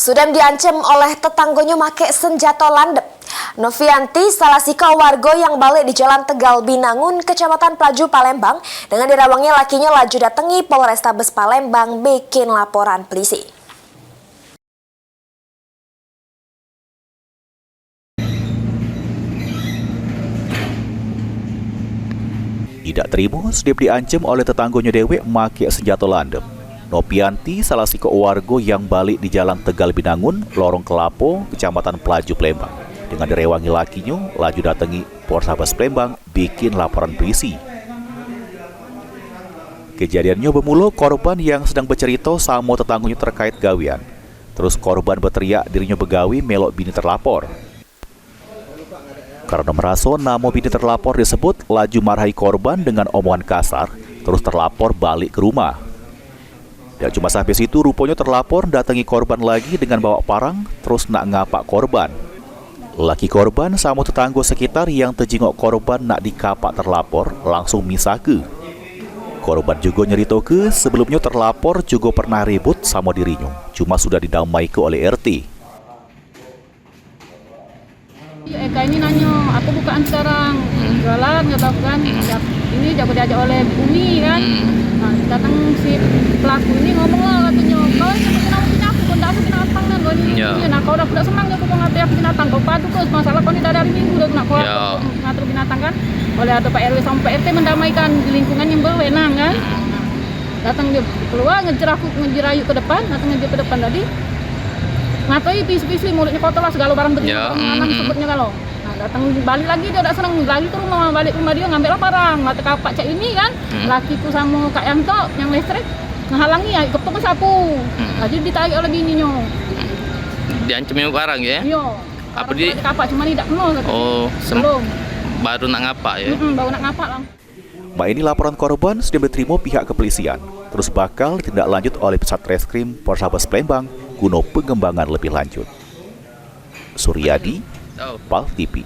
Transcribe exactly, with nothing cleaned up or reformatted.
Sudam diancem oleh tetanggonyo make senjato landep. Novianti, salah siko wargo yang balik di Jalan Tegal Binangun, Kecamatan Pelaju, Palembang, dengan direwangi lakinyo laju datengi Polrestabes Palembang bikin laporan pelisi. Idak terimo, Sudip diancem oleh tetanggonyo dewek make senjato landep. Nopianti, salah sikok wargo yang balik di Jalan Tegal Binangun, Lorong Kelapo, Kecamatan Pelaju, Palembang, dengan direwangi lakinyo, laju datengi Polrestabes Palembang bikin laporan polisi. Kejadiannyo bemulo korban yang sedang becerito samo tetanggonyo terkait gawean. Terus korban beteriak dirinyo begawe melok bini terlapor. Kareno meraso namo bini terlapor disebut, laju marahi korban dengan omongan kasar, terus terlapor balik ke rumah. Dak cuma sampe situ, ruponyo terlapor datengi korban lagi dengan bawa parang, terus nak ngapak korban. Laki korban samo tetanggo sekitar yang tejingok korban nak dikapak terlapor langsung misahke. Korban jugo nyeritoke, sebelumnyo terlapor jugo pernah ribut samo dirinyo, cuma sudah didamaike oleh R T. Eka ini nanyo, "Aku bukaan sekarang, jualan," kata aku kan. Ini jago diajak oleh Umi kan. Nah, datang si pelaku ini ngomong lah katonyo, "Kau ini bikin aku punya aku, kau ndak aku binatang kan, kau ini." Nah, kau dah, aku dak senang, aku kau ngatur aku binatang, kau padu terus masalah kau ini dah dari minggu dah nak kau ngatur binatang kan. Oleh ado Pak R W samo Pak R T mendamaikan di lingkungan yang berwenang kan. Datang dio keluar, ngejer aku, ngejer ayu ke depan, datang ngejer ke depan tadi. Ngatoi pisu-pisu, mulutnyo kotor lah, segalo barang bersih, barang manang sebutnyo galo. Nah, datang balik lagi dio dak senang, lagi ke rumah, balik ke rumah dio, ngambek lah parang, mate kapak cak ini kan. Lakiku samo Kak Yanto yang listrik ngehalangi, ayo kepung sapu. Laju ditarik oleh bininyo. Diancem parang ye? Iyo. Apo di kapak, cuman idak keno. Oh, sem- belum. Baru nak ngapak ye? Mm-mm, baru nak ngapak lah. Mak ini laporan korban sudah diterimo pihak kepolisian, terus bakal ditindaklanjut oleh Satreskrim Polrestabes Palembang guna pengembangan lebih lanjut. Suryadi, Pal T V.